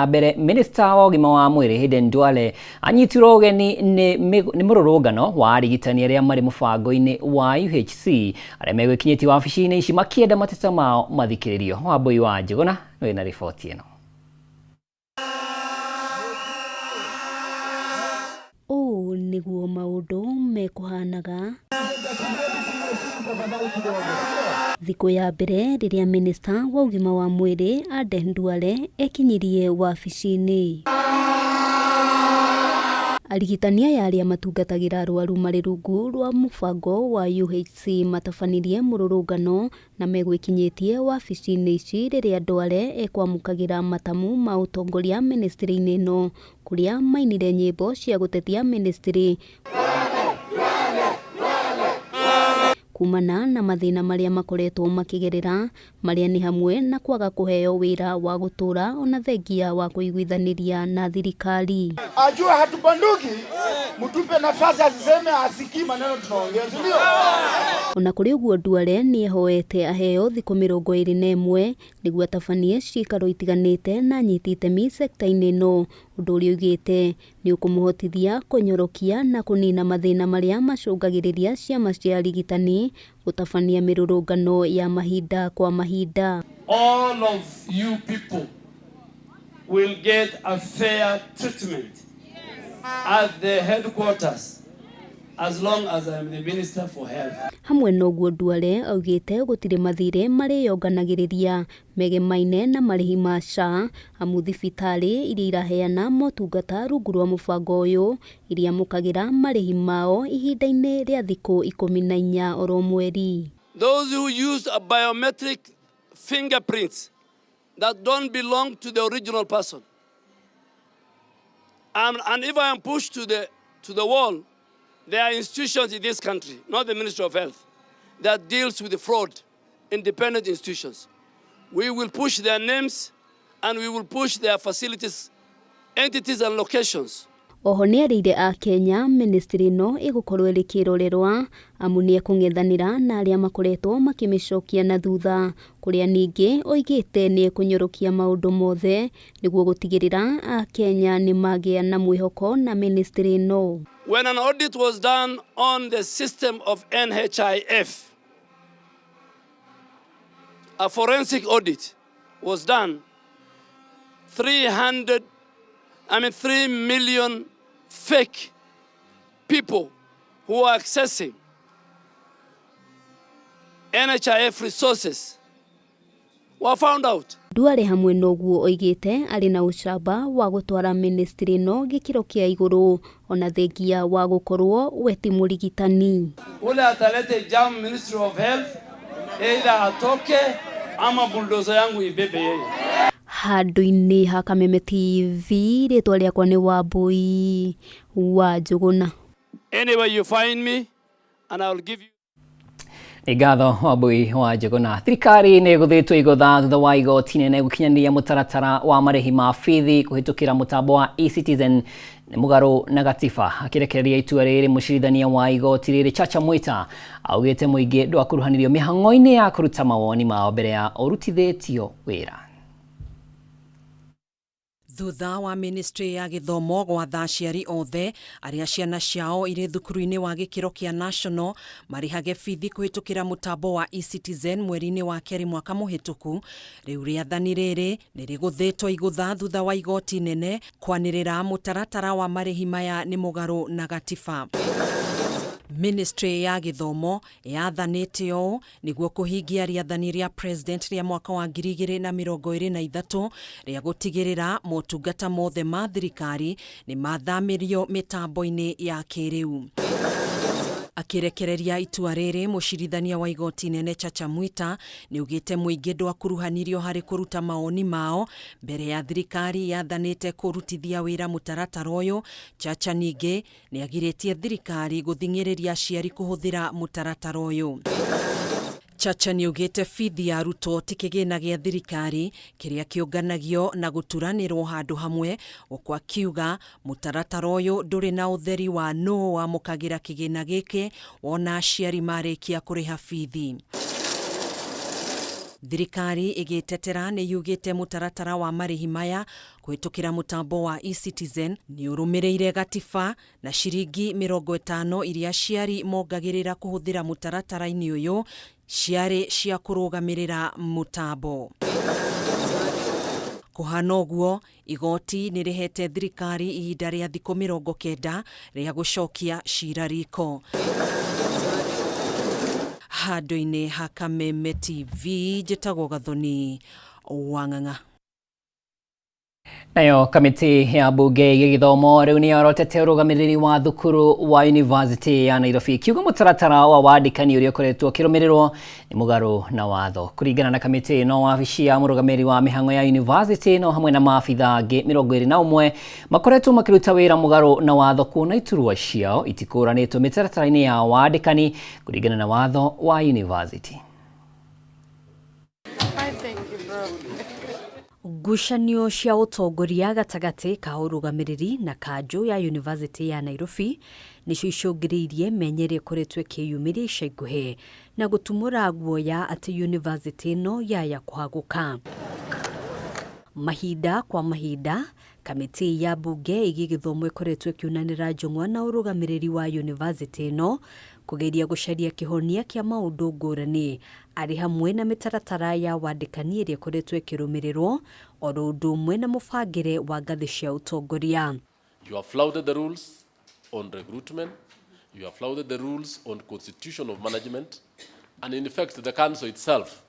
Mbere minista wa ũgima wa mwĩrĩ Aden Duale anyitirwo ũgeni nĩ mũrũrũngano wa arigitani arĩa marĩ mũbango-inĩ wa UHC arĩa megwĩkinyĩtie wabici-inĩ ici makĩenda mateta mao mathikĩrĩrio. Wambui wa Njũgũna wĩna riboti ĩno. Ũũ nĩguo maũndũ mekũhanaga thikũ ya mbere rĩrĩa minista wa ũgima wa mwĩrĩ Aden Duale ekinyirie wabici-inĩ. Arigitani aya arĩa matungatagĩra arwaru marĩ rungu rwa mũbango wa UHC matabanirie mũrũrũngano na megwĩkinyĩtie wabici-inĩ ici rĩrĩa Duale ekwamũkagĩra matamu ma ũtongoria ministry-inĩ ĩno kũrĩa mainire nyĩmbo cia gũtetia ministry kumana na mathĩna marĩa makoretwo makĩgerera marĩa nĩ hamwe na kwaga kũheo wĩra wa gũtũra ona thengia wa kũiguithanĩria na thirikari. Ajue hatubanduki, mtupe nafasi asiseme asikii maneno tunaongea, si ndio? Ona kũrĩ ũguo Duale nĩehoete aheo thikũ 21 nĩguo atabanie ciikaro itiganĩte na anyiti itemi sekta-inĩ ĩno, ũndũ ũrĩa oigĩte nĩ ũkũmũhotithia kũnyorokia na kũnina mathĩna marĩa macũngagĩrĩria ciama cia arigitani gũtabania mĩrũrũngano ya mahinda kwa mahinda. All of you people will get a fair treatment at the headquarters as long as I am the Minister for Health. Hamwe na ũguo Duale augĩte gũtirĩ mathirĩ marĩyonganagĩrĩria megemaine na marĩhi ma SHA amu thibitarĩ iria iraheana motungata rungu rwa mũbango ũyũ iriamũkagĩra marĩhi mao ihinda-inĩ rĩa thikũ 14 oro mweri. Those who use a biometric fingerprints that don't belong to the original person. And if I am pushed to the wall, there are institutions in this country, not the Ministry of Health, that deals with the fraud, independent institutions. We will push their names and we will push their facilities, entities and locations. Oho nĩerĩire a Kenya ministry ĩno ĩgũkorwo ĩrĩ kĩrorerwa amu nĩekũng'ethanĩra na arĩa makoretwo makĩmĩcokia na thutha kũrĩa ningĩ oigĩte nĩekũnyorokia maũndũ mothe nĩguo gũtigĩrĩra a Kenya nĩmagĩa na mwĩhoko na ministry ĩno. When an audit was done on the system of NHIF, a forensic audit was done, 3 million fake people who are accessing NHIF resources were found out. Duale hamwe noguo oigĩte arĩ na ũcamba wa gũtwara ministry ĩno gĩkĩro kĩa igũrũ ona thengia wa gũkorwo we ti mũrigitani. Ule atalete jam Ministry of Health either atoke ama bulldozer yangu ibebe yeye. Handũ-inĩ ha Kameme TV rĩtwa rĩakwa nĩ Wambui wa Njũgũna. Anyway you find me and I will give you. Nĩ ngatho Wambui wa Njũgũna. Thirikari nĩ ĩgũthĩtwo igũtha thutha wa igoti inene gũkinyanĩria mũtaratara wa marĩhi ma bithi kũhĩtũkĩra mũtambo wa eCitizen nĩ mũgarũ na gatiba. Akĩrekereria itua rĩrĩ mũcirithania wa igoti rĩrĩ Chacha Mwita augĩte mũingĩ ndwakuruhanirio mĩhang'o-inĩ ya kũruta mawoni mao mbere ya ũrutithĩtio wĩra. Thutha wa ministry ya gĩthomo gwatha aciari othe arĩa ciana ciao irĩ thukuru-inĩ wa gĩkĩro kĩa national marĩhage bithi kũhĩtũkĩra mũtambo wa eCitizen mweri-inĩ wa kerĩ mwaka mũhĩtũku, rĩu rĩathani rĩrĩ nĩ rĩgũthĩtwo igũtha thutha wa igoti nene kwanĩrĩra mũtaratara wa marĩhi maya nĩ mũgarũ na gatiba. Ministry ya gĩthomo yathanĩte ũũ nĩguo kũhingia rĩathani rĩa president rĩa mwaka wa 2023 rĩa gũtigĩrĩra motungata mothe ma thirikari nĩ mathamĩrio mĩtambo-inĩ ya kĩrĩu. Akĩrekereria itua rĩrĩ mũcirithania wa igoti nene Chacha Mwita nĩugĩte mũingĩ ndwakuruhanirio harĩ kũruta maoni mao mbere ya thirikari yathanĩte kũrutithia wĩra mũtaratara ũyũ. Chacha ningĩ nĩagirĩtie thirikari gũthing'ĩrĩria aciari kũhũthĩra mũtaratara ũyũ. Chacha nĩugĩte bithi ya arutwo ti kĩgĩna gĩa thirikari kĩrĩa kĩũnganagio na gũturanĩrwo handũ hamwe, gũkũ akiuga mũtaratara ũyũ ndũrĩ na ũtheri wa nũũ wamũkagĩra kĩgĩna gĩkĩ wona aciari marĩkia kũrĩha bithi. Thirikari ĩgĩtetera nĩ yugĩte mũtaratara wa marĩhi maya kũhĩtũkĩra mũtambo wa eCitizen nĩ ũrũmĩrĩire gatiba na ciringi 50 iria aciari mongagĩrĩra kũhũthĩra mũtaratara-inĩ ũyũ ciarĩ cia kũrũgamĩrĩra mũtambo. Kũhana ũguo, igoti nĩ rĩhete thirikari ihinda rĩa thikũ 90 rĩa gũcokia cira riko. Handũ-inĩ ha Kameme TV, njĩtagwo Gathoni Wang'ang'a. Nayo kamĩtĩ ya mbunge ĩgiĩ gĩthomo rĩu nĩ yorotete ũrũgamĩrĩri wa thukuru wa University ya Nairobi ikiuga mũtaratara wa wandĩkani ũrĩa ũkoretwo ũkĩrũmĩrĩrwo nĩ mũgarũ na watho. Kũringana na kamĩtĩ ĩno, wabici ya mũrũgamĩrĩri wa mĩhang'o ya university no hamwe na maabitha angĩ 21 makoretwo makĩruta wĩra mũgarũ na watho kuona iturwa ciao itikũranĩtwo mĩtaratara-inĩ ya wandĩkani kũringana na watho wa university. Ngucanio cia ũtongoria gatagatĩ ka ũrũgamĩrĩri na kanjũ ya University ya Nairobi nĩcio icũngĩrĩirie menya ĩrĩa ĩkoretwo ĩkĩyumĩria ica ikuhĩ na gũtumũra guoya atĩ university ĩno yaya kũhagũka. Mahinda kwa mahinda, kamĩtĩ ya mbunge ĩgiĩ gĩthomo ĩkoretwo ĩkiunanĩra njũng'wa na ũrũgamĩrĩri wa university ĩno kũgeria gũcaria kĩhonia kĩa maũndũ ngũrani arĩ hamwe na mĩtaratara ya wandĩkani ĩrĩa ĩkoretwo ĩkĩrũmĩrĩrwo oro ũndũ ũmwe na mũbangĩre wa ngathĩ cia ũtongoria. You have flouted the rules on recruitment, you have flouted the rules on constitution of management, and in fact the council itself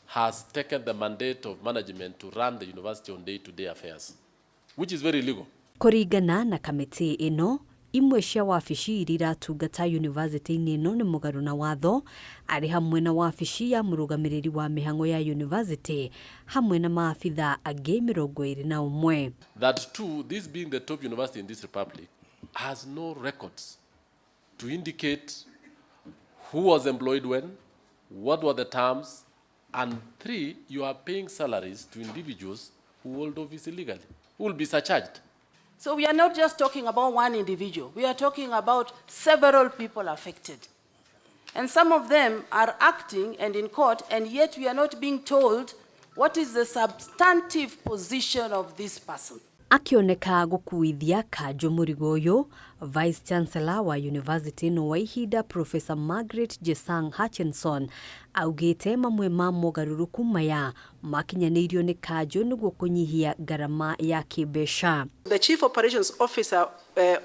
has taken the mandate of management to run the university on day-to-day affairs, which is very illegal. Kũringana na kamĩtĩ ĩno, imwe cia wabici iria iratungata yunivasĩtĩ-inĩ ĩno nĩ mũgarũ na watho arĩ hamwe na wabici ya mũrũgamĩrĩri wa mĩhang'o ya yunivasĩtĩ hamwe na maabitha angĩ 21. That two, this being the top university in this republic, has no records to indicate who was employed when, what were the terms, and three, you are paying salaries to individuals who hold office illegally, who will be surcharged. So we are not just talking about one individual. We are talking about several people affected. And some of them are acting and in court, and yet we are not being told what is the substantive position of this person. Akĩoneka gũkuithia kanjũ mũrigo ũyũ, Vice Chancellor wa University ĩno wa ihinda Professor Margaret Jesang Hutchinson augĩte mamwe ma mogarũrũku maya makinyanĩirio nĩ kanjũ nĩguo kũnyihia ngarama ya kĩmbeca. The Chief Operations Officer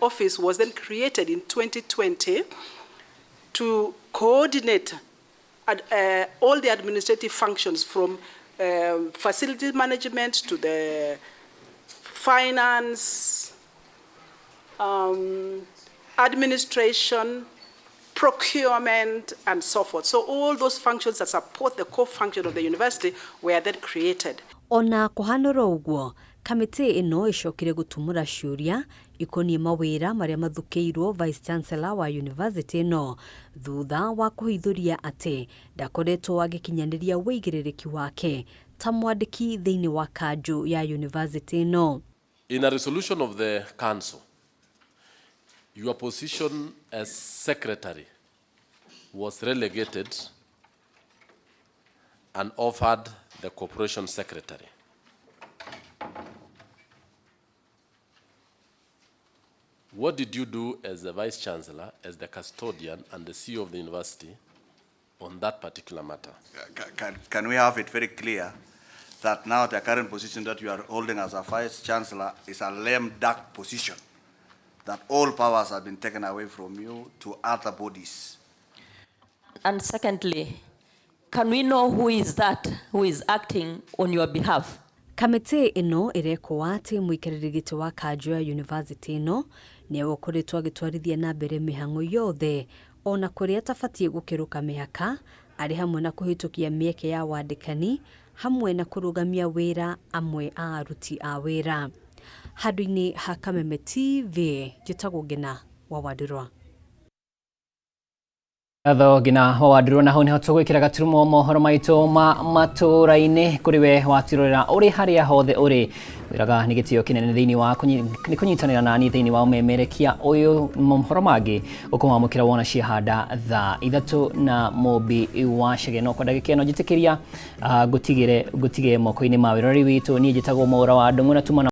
office was then created in 2020 to coordinate all the administrative functions from facility management to the finance, administration, procurement, and so forth. So all those functions that support the core function of the university were then created. Ona kũhanũra ũguo, kamĩtĩ ĩno ĩcokire gũtumũra ciũria ikoniĩ mawĩra marĩa mathukĩirwo Vice Chancellor wa University ĩno thutha wa kũhithũria atĩ ndakoretwo agĩkinyanĩria wĩigĩrĩrĩki wake ta mwandĩki thĩinĩ wa kanjũ ya university ĩno. In a resolution of the council, your position as secretary was relegated and offered the corporation secretary. What did you do as the vice chancellor, as the custodian and the CEO of the university on that particular matter? Can we have it very clear that now the current position that you are holding as a vice chancellor is a lame duck position, that all powers have been taken away from you to other bodies? And secondly, can we know who is that who is acting on your behalf? Kamĩtĩ ĩno ĩrekwo atĩ mũikarĩri gĩtĩ wa kanjũ ya university ĩno nĩwe ũkoretwo agĩtwarithia na mbere mĩhang'o yothe ona kũrĩa atabatiĩ gũkĩrũka mĩhaka arĩ hamwe na kũhĩtũkia mĩeke ya wandĩkani hamwe na kũrũgamia wĩra amwe a aruti a wĩra. Handũ-inĩ ha Kameme TV, njĩtagwo Ngina wa Wandũrwa. Ngatho ngina wa wandirwo na hau niho tũgwĩkĩra gaturumo mohoro maitũ ma matũra-inĩ kũrĩ we watirorera ũrĩ harĩa hothe ũrĩ wĩraga nĩ gĩtĩo kĩnene thĩinĩ wa nĩ kũnyitanĩra nani thĩinĩ wa ũmemerekia ũyũ. Mohoro mangĩ ũkũmamũkĩra wona ciahanda thaa 3 na Mũmbi wa Chege. No kwa ndagĩka ĩno njĩtĩkĩria ngũtigĩre ngũtige moko-inĩ ma wĩroreri witũ. Niĩ njĩtagwo Mwaũra wa Ndũng'ũ na tuma.